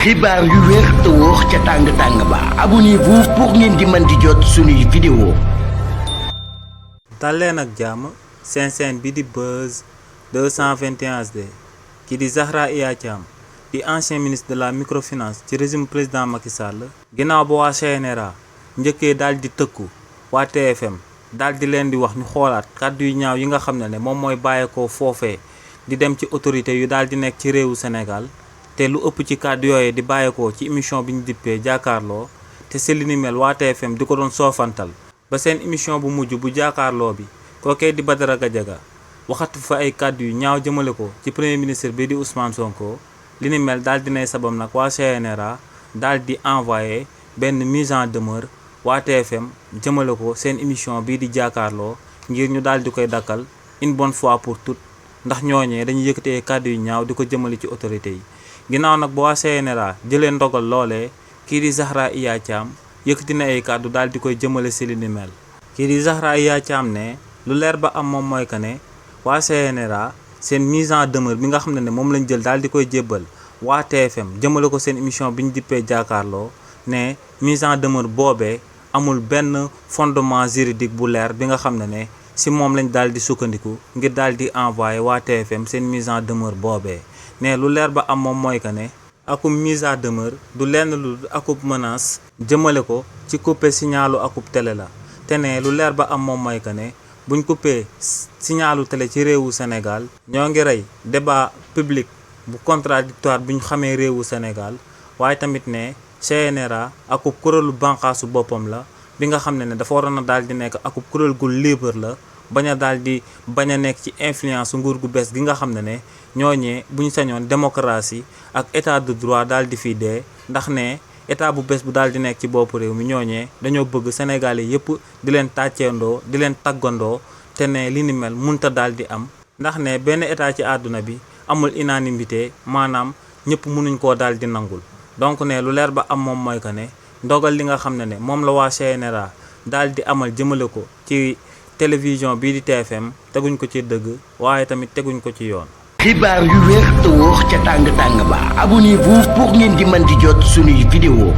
xibaar yu wér te wóor ca tàng-tàng ba abonnez-vous pour ngeen di mën di jot suñuy vidéo. dalleen ak jàmm seen chaîne bi di Buzz 221 HD ki di Zahra Iyane Thiam di ancien ministre de la microfinance ci régime président Macky Sall ginnaaw ba waa CNRA njëkkee daal di tëkku waa TFM daal di leen di wax ñu xoolaat kàddu yu ñaaw yi nga xam ne moom mooy bàyyeekoo foofee di dem ci autorité yu daal di nekk ci réewu Sénégal te lu ëpp ci kàddu yooyu di bàyyeekoo ci émission bi ñu dippee jàkkaarloo te si li ni mel waa TFM di ko doon soofantal ba seen émission bu mujj bu jàkkaarloo bi kookee di Badara Gadiaga waxatu fa ay kàddu yu ñaaw jëmale ko ci premier ministre bi di Ousmane Sonko li ni mel daal dinay sabab nag waa CNRA daal di envoyé benn mise en demeure waa TFM jëmale ko seen émission bii di jàkkaarloo ngir ñu daal di koy dakkal une bonne fois pour toutes ndax ñooñee dañuy yëkkatee kàddu yu ñaaw di ko jëmale ci autorité yi. ginnaaw nag ba waa CNRA jëlee ndogal loolee kii di Zahra Iyane Thiam yëkkati na ay kàddu daal di koy jëmale si li ni mel kii di Zahra Iyane Thiam ne lu leer ba am moom mooy que ne waa CNRA seen mise en demeure bi nga xam ne moom lañ jël daal di koy jébbal waa TFM jëmale ko seen émission bi ñu dippee jàkkaarloo ne mise en demeure boobee amul benn fondement juridique bu leer bi nga xam ne si moom lañ daal di sukkandiku ngir daal di envoyé waa TFM seen mise en demeure boobee ne lu leer ba am moom mooy que ne akub mise en demeure du lenn lu akub menace jëmale ko ci coupé signalu akub télé la te ne lu leer ba am moom mooy que ne buñ coupé signalu télé ci réewu Sénégal ñoo ngi rey débat public bu contradictoire bu ñu xamee réewu Sénégal waaye tamit ne CNRA akub kuréelu bànqaasu boppam la bi nga xam ne dafa waroon a daal di nekk akub kuréel gu libre la bañ a nekk ci influence nguur gu bees gi nga xam ne ñooñee bu ñu sañoon démocratie ak état de droit daal di fi dee ndax ne état bu bees bu daal di nekk ci bopp réew mi ñooñee dañoo bëgg Sénégalais yépp di leen tàcceendoo di leen taggandoo te ne li ni mel munta daal di am ndax ne benn état ci àdduna bi amul unanimité maanaam ñëpp mënuñ koo daal di nangul donc ne lu leer ba am moom mooy que ne ndogal li nga xam ne moom la waa CNRA daal di amal jëmale ko ci télévision bii di TFM teguñ ko ci dëgg waaye tamit teguñ ko ci yoon. xibaar yu wér te wóor ca tàng-tàng ba abonnez-vous pour ngeen di mën di jot suñuy vidéo.